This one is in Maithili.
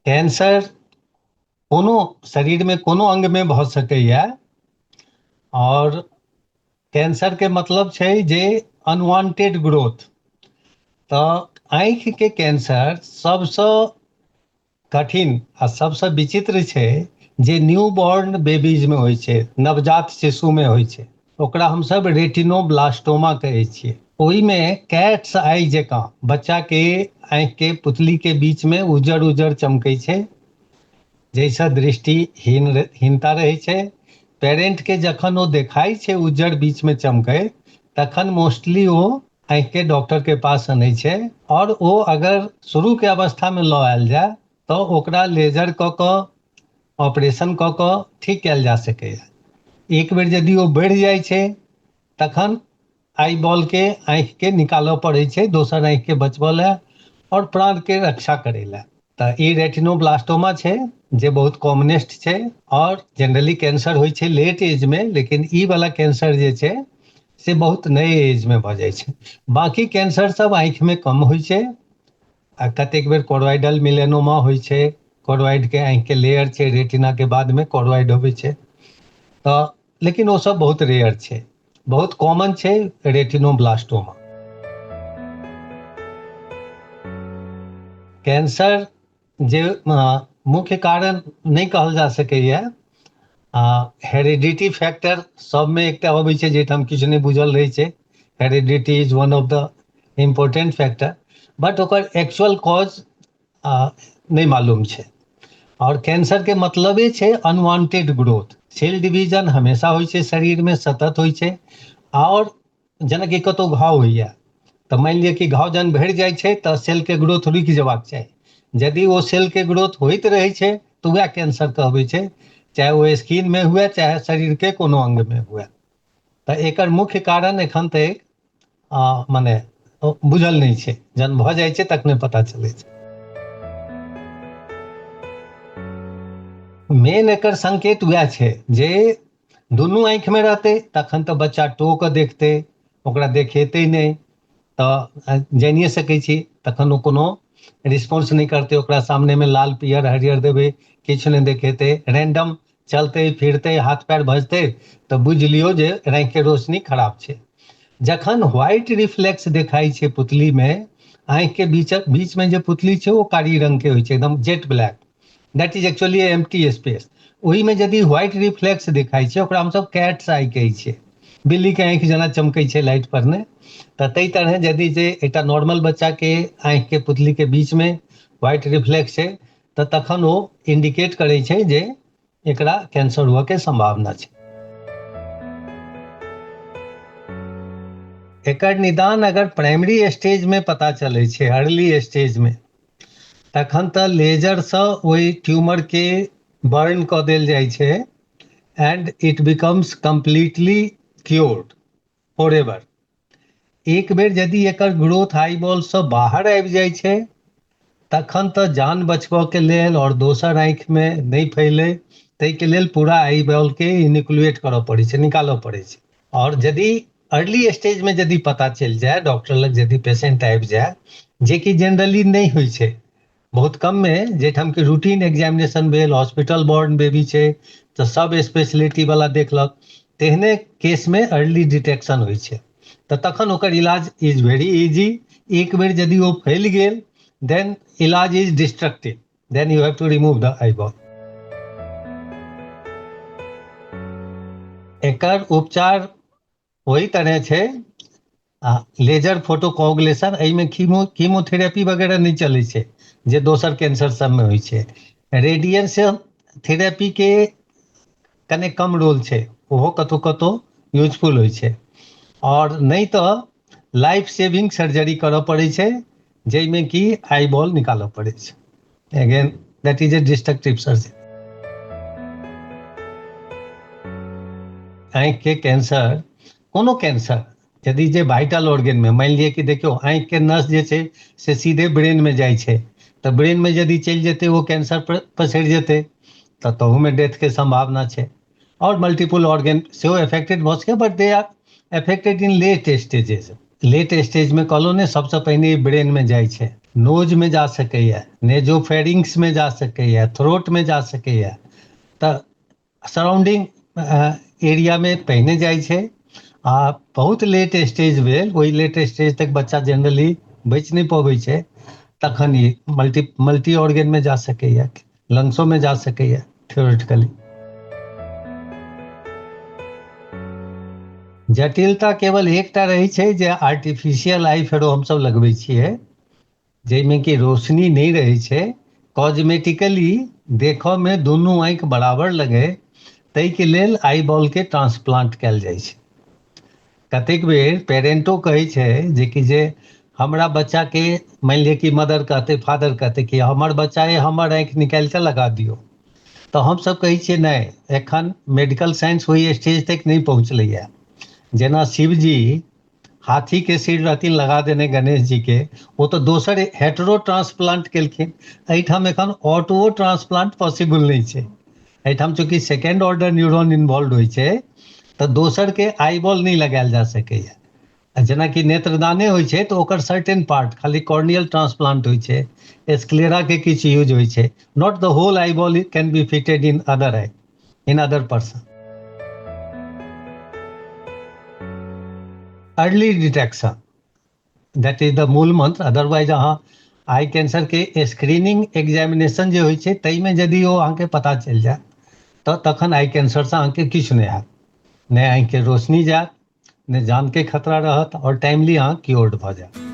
कैंसर कोनो शरीरमे कोनो अंगमे भऽ सकैए। आओर कैंसरके मतलब छै जे अनवांटेड ग्रोथ। तऽ आँखिके कैंसर सबसँ कठिन आ सबसँ विचित्र छै जे न्यू बॉर्न बेबीजमे होइ छै, नवजात शिशुमे होइ छै। ओकरा हमसब रेटिनोब्लास्टोमा कहै छियै। ओहिमे कैट्स आई जकाँ बच्चाके आँखिके पुतलीके बीचमे उज्जर उज्जर चमकै छै, जाहिसँ दृष्टिहीनता रहै छै। पेरेंटके जखन ओ देखाइ छै उज्जर बीचमे चमकै, तखन मोस्टली ओ आँखिके डॉक्टरके पास अनै छै। आओर ओ अगर शुरूके अवस्थामे लऽ आयल जाय तऽ ओकरा लेजर कऽ कऽ ऑपरेशन कऽ कऽ ठीक कयल जा सकैए। एक बेर यदि ओ बढ़ि जाइ छै तखन आई बॉलके आँखिके निकालऽ पड़ै छै दोसर आँखिके बचबऽ लए आओर प्राणके रक्षा करै लए। तऽ ई रेटिनोब्लास्टोमा छै जे बहुत कॉमनेस्ट छै। आओर जनरली कैंसर होइ छै लेट एजमे, लेकिन ई वाला कैंसर जे छै से बहुत नए एजमे भऽ जाइ छै। बाँकी कैंसर सब आँखिमे कम होइ छै। आ कतेक बेर कोरोइडल मिलेनोमा होइ छै, कोरोइडके आँखिके लेयर छै, रेटिनाके बादमे कोरोइड होबै छै, तऽ लेकिन ओ सब बहुत रेयर छै। बहुत कॉमन छै रेटिनोब्लास्टोमा। कैंसर जे मुख्य कारण नहि कहल जा सकैए। हेरिडिटी फैक्टर सबमे एकटा अबै छै जाहिठाम किछु नहि बुझल रहै छै। Heredity is one of the important factor, but ओकर एक्चुअल कॉज नहि मालूम छै। आओर कैंसरके मतलबे छै अनवांटेड ग्रोथ। सेल डिवीजन हमेशा होइ छै शरीरमे, सतत होइ छै। आओर जेनाकि कतहु घाव होइए तऽ मानि लिअ कि घाव जहन भरि जाइ छै तऽ सेलके ग्रोथ रुकि जेबाक चाही। यदि ओ सेलके ग्रोथ होइत रहै छै तऽ वएह कैंसर कहबै छै, चाहे ओ स्किनमे हुए चाहे शरीरके कोनो अंगमे हुए। तऽ एकर मुख्य कारण एखन तक मने बुझल नहि छै। जहन भऽ जाइ छै तखने पता चलै छै। मेन एकर संकेत वएह छै जे दुनू आँखिमे रहतै तखन तऽ बच्चा टो कऽ देखतै, ओकरा देखेतै नहि तऽ जानिए सकै छी, तखन ओ कोनो रिस्पॉन्स नहि करतै। ओकरा सामनेमे लाल पियर हरियर देबै, किछु नहि देखेतै, रैंडम चलतै फिरतै, हाथ पैर भजतै, तऽ बुझि लियौ जे आँखिके रोशनी खराब छै। जखन व्हाइट रिफ्लेक्स देखाइ छै पुतलीमे, आँखिके बीचमे जे पुतली छै ओ कारी रङ्गके होइ छै, एकदम jet black, that is actually empty space. ओहिमे यदि व्हाइट रिफ्लेक्स देखाइ छै ओकरा हमसब कैट्स आई कहै छियै। बिल्लीके आँखि जेना चमकै छै लाइट पर ने, तऽ ताहि तरहे यदि जे एकटा नॉर्मल बच्चाके आँखिके पुतलीके बीचमे व्हाइट रिफ्लेक्स छै तऽ तखन ओ इंडिकेट करै छै जे एकरा कैंसर हुअके सम्भावना छै। एकर निदान अगर प्राइमरी स्टेजमे पता चलै छै, अर्ली स्टेजमे, तखन तऽ लेजरसँ ओहि ट्यूमरके बर्न कऽ देल जाइ छै and it becomes completely cured forever. एक बेर यदि एकर ग्रोथ आई बॉलसँ बाहर आबि जाइ छै तखन तऽ जान बचबऽके लेल आओर दोसर आँखिमे नहि फैलै ताहिके लेल पूरा आई बॉलके इनिक्लुएट करऽ पड़ै छै, निकालऽ पड़ै छै। आओर यदि अर्ली स्टेजमे यदि पता चलि जाय, डॉक्टर लग यदि पेशेंट आबि जाय, जेकि जनरली नहि होइ छै, बहुत कममे, जाहिठाम कि रूटीन एग्जामिनेशन भेल, हॉस्पिटल बॉर्न बेबी छै तऽ सब स्पेशलिटी वाला देखलक, तेहने केसमे अर्ली डिटेक्शन होइ छै तऽ तखन ओकर इलाज is very easy. एक बेर यदि ओ फैल गेल देन इलाज is destructive, then you have to remove the eyeball. एकर उपचार ओहि तरह छै, लेजर फोटोकोगुलेशन। एहिमे कीमोथेरेपी वगैरह नहि चलै छै जे दोसर कैंसर सबमे होइ छै। रेडिएशन थेरेपीके कने कम रोल छै, ओहो कतहु कतहु यूजफुल होइ छै। आओर नहि तऽ लाइफ सेविंग सर्जरी करऽ पड़ै छै जाहिमे कि आई बॉल निकालऽ पड़ै छै। Again that is a destructive surgery. आँखिके कैंसर, कोनो कैंसर यदि जे वाइटल ऑर्गेनमे, मानि लिअ कि देखियौ आँखिके नस जे छै से सीधे ब्रेनमे जाइ छै, तऽ ब्रेनमे यदि चलि जेतै ओ कैंसर पसरि जेतै तऽ तहूमे डेथके सम्भावना छै। आओर मल्टीपल ऑर्गेन सेहो एफेक्टेड भऽ सकैए, but they are affected in late stages. Late स्टेजमे कहलहुँ ने, सबसँ पहिने ब्रेनमे जाइ छै। नोजमे जा सकैए, नेजोफेरिंग्समे जा सकैए, थ्रोटमे जा सकैए। तऽ सराउंडिंग एरियामे पहिने जाइ छै आ बहुत लेट स्टेज भेल, ओहि लेट स्टेज तक बच्चा जनरली बचि नहि पबै छै, तखन ई मल्टी मल्टी ऑर्गेनमे जा सकैए, लंग्सोमे जा सकैए थियोरेटिकली। जटिलता केवल एकटा रहै छै जे आर्टिफिशियल आइ फेरो हमसभ लगबै छियै, जाहिमे कि रोशनी नहि रहै छै, कॉस्मेटिकली देखऽमे दुनू आँखि बराबर लगै ताहिके लेल आई बॉलके ट्रांसप्लांट कयल जाइ छै। कतेक बेर पेरेंटो कहै छै जेकि जे हमरा बच्चाके मानि लिअ कि मदर कहतै फादर कहतै कि हमर बच्चा अइ, हमर आँखि निकालि कऽ लगा दियौ, तऽ हमसभ कहै छियै नहि, एखन मेडिकल साइंस ओहि स्टेज तक नहि पहुँचलैए। जेना शिवजी हाथीके सिर रहथिन लगा देने गणेश जीके, ओ तऽ दोसर हेटरो ट्रांसप्लांट केलखिन, एहिठाम एखन ऑटो ट्रांसप्लांट पॉसिबल नहि छै। एहिठाम चूँकि सेकेंड ऑर्डर न्यूरॉन इन्वॉल्व होइ छै तऽ दोसरके आईबॉल नहि लगायल जा सकैए। जेनाकि नेत्रदाने होइ छै तऽ ओकर सर्टेन पार्ट खाली कॉर्नियल ट्रांसप्लांट होइ छै, स्क्लेराके किछु यूज होइ छै, not the whole eyeball can be fitted in other eye, in other person. Early detection, that is the मूल मंत्र। अदरवाइज अहाँ आई कैंसर के स्क्रीनिंग एग्जामिनेशन जे होइ छै ताहिमे यदि ओ अहाँके पता चलि जायत तऽ तखन आई कैंसरसँ अहाँके किछु नहि हैत, नहि आँखिके रोशनी जायत, नहि जानके खतरा रहत, आओर टाइमली अहाँ क्योर्ड भऽ जायत।